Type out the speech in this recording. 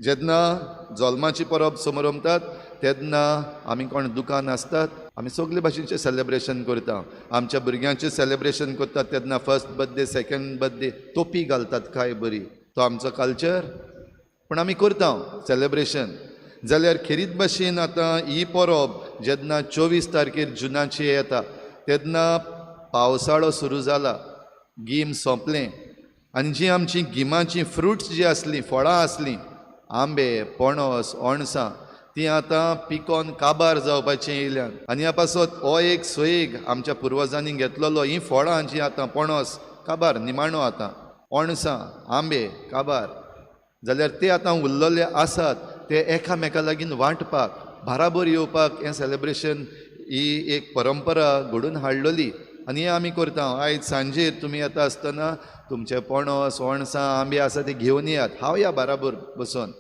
जेन्ना जल्माची परब समरमतात तेन्ना आमी कोण दुकान आसतात, आमी सगळे भाशेचें सेलेब्रेशन करता. आमच्या भुरग्यांचें सेलेब्रेशन करतात तेन्ना फर्स्ट बर्थडे, सेकंड बर्थडे तोपी घालतात काय बरी, तो आमचो कल्चर, पूण आमी करता सेलेब्रेशन. जाल्यार खेरीत भाशेन आतां ही परब जेन्ना 24 तारखेर जुनाची येता तेन्ना पावसाळो सुरू जाला, गीम सोंपलें आनी जी आमची गिमाची फ्रुट्स जी आसलीं, फळां आसलीं, आंबे, पणस, अणसां, ती आतां पिकोन काबार जावपाचीं येयल्यान. आनी ह्या पासत हो एक सोयेग आमच्या पुर्वजांनी घेतलेलो, हीं फळां जीं आतां पणस काबार निमाणो, आतां अणसां, आंबे काबार, जाल्यार ते आतां उरलेले आसात ते एकामेका लागीं वांटपाक, बाराबर येवपाक हें सेलेब्रेशन ही एक परंपरा घडून हाडलेली आनी हें आमी करता. आयज सांजेर तुमी येता आसतना तुमचे पणस, अणसां, आंबे आसा ते घेवन येयात, हांव या बाराबर बसोन.